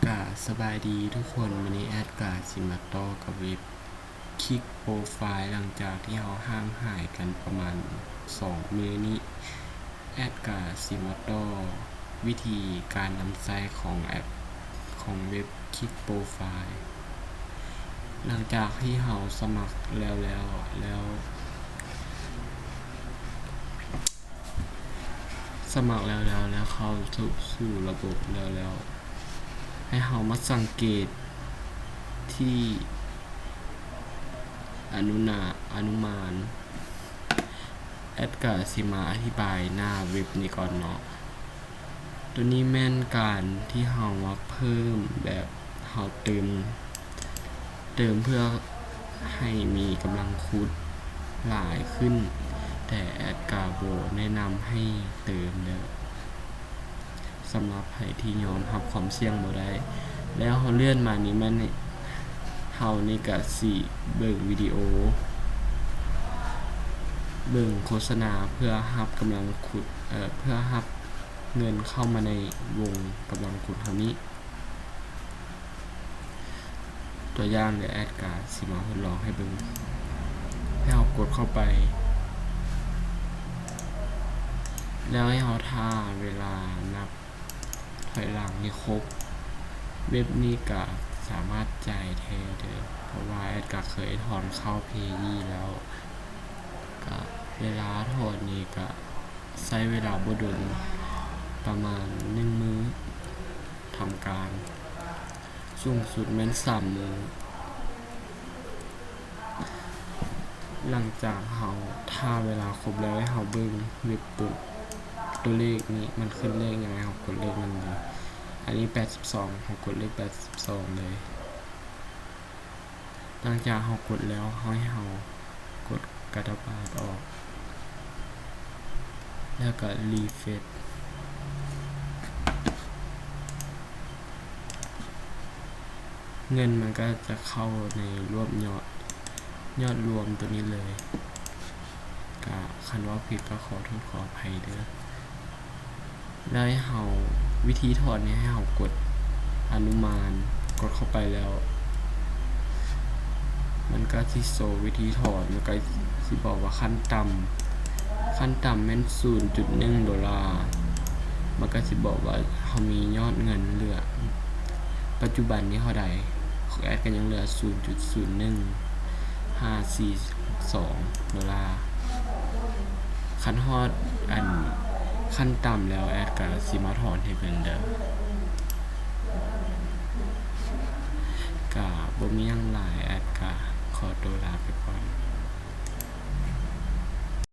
ກະສະບາຍດີທຸກຄົນ, ມື້ນີ້ແອັດກະຊິມາຕໍ່ກັບເວັບ Kick Profile ຫຼັງຈາກທີ່ເຮົາຫ່າງຫາຍກັນປະມານສອງມື້ນີ້ ແອັດກະຊິມາຕໍ່ວິທີການນຳໃຊ້ຂອງແອັບ ຂອງເວັບ Kick Profile ຫຼັງຈາກທີ່ເຮົາສະໝັກແລ້ວ ແລ້ວ ແລ້ວ ສະໝັກແລ້ວ ແລ້ວ ແລ້ວເຂົ້າສູ່ ສູ່ລະບົບແລ້ວ ແລ້ວ ໃຫ້ເຮົາມາສັງເກດທີ່ອະນຸນາ ອະນຸມານ. ແອັດກະຊິມາອະທິບາຍໜ້າເວັບນີ້ກ່ອນເນາະ. ໂຕນີ້ແມ່ນການທີ່ເຮົາມາເພີ່ມ ແບບເຮົາເຕີມ ເຕີມເພື່ອໃຫ້ມີກຳລັງຂຸດຫຼາຍຂຶ້ນ, ແຕ່ແອັດກະບໍ່ແນະນຳໃຫ້ເຕີມເດີ້ ສຳລັບໃຜທີ່ຍອມຮັບຄວາມສ່ຽງບໍ່ໄດ້. ແລ້ວເຮົາເລື່ອນມານີ້ ແມ່ນເຮົານີ້ກະຊິເບິ່ງວິດີໂອ ເບິ່ງໂຄສະນາເພື່ອຮັບກຳລັງຂຸດ ເອີ ເພື່ອຮັບເງິນເຂົ້າມາໃນວົງກຳລັງຂຸດເຮົານີ້. ຕົວຢ່າງເດີ ແອັດກະຊິມາທົດລອງໃຫ້ເບິ່ງ ໃຫ້ເຮົາກົດເຂົ້າໄປ ແລ້ວໃຫ້ເຮົາຖ້າເວລານັບຖອຍຫຼັງໃຫ້ຄົບ. ເວັບນີ້ກະສາມາດຈ່າຍແທ້ເດີ ເພາະວ່າແອັດກະເຄີຍຖອນເຂົ້າ PayPal ແລ້ວ ກະເວລາຖອນນີ້ກະໃຊ້ເວລາບໍ່ດົນ ປະມານໜຶ່ງມື້ ທຳການ ສູງສຸດແມ່ນສາມມື້. ຫຼັງຈາກເຮົາຖ້າເວລາຄົບແລ້ວ ໃຫ້ເຮົາເບິ່ງເວັບໂຕ ໂຕເລກນີ້ ມັນຂຶ້ນເລກຫຍັງ ໃຫ້ເຮົາກົດເລກນັ້ນເລີຍ. ອັນນີ້ແປດສິບສອງ ເຮົາກົດເລກແປດສິບສອງເລີຍ. ຫຼັງຈາກເຮົາກົດແລ້ວ ເຮົາ ໃຫ້ເຮົາກົດກາກະບາດອອກ ແລ້ວກະຣີເຟຣຊ ເງິນມັນກະຈະເຂົ້າໃນລວບຍອດ ຍອດລວມໂຕນີ້ເລີຍ. ກະຄັນເວົ້າຜິດກະຂໍໂທດຂໍອະໄພເດີ້. ແລ້ວໃຫ້ເຮົາ ວິທີຖອນນີ້ໃຫ້ເຮົາກົດອະນຸມານ ກົດເຂົ້າໄປແລ້ວ ມັນກະຊິໂຊວິທີຖອນ ມັນກະຊິບອກວ່າຂັ້ນຕ່ຳ ຂັ້ນຕ່ຳແມ່ນສູນຈຸດໜຶ່ງໂດລາ ມັນກະຊິບອກວ່າເຮົາມີຍອດເງິນເຫຼືອ ປັດຈຸບັນນີ້ເທົ່າໃດ. ຂອງແອັດກະຍັງເຫຼືອສູນຈຸດສູນໜຶ່ງຫ້າສີ່ສອງໂດລາ. ຄັນຮອດອັນຂັ້ນຕ່ຳແລ້ວ ແອັດກະຊິມາຖອນໃຫ້ເບິ່ງເດີ້. ກະບໍ່ມີຫຍັງຫຼາຍ ແອັດກະຂໍໂຕລາໄປກ່ອນ.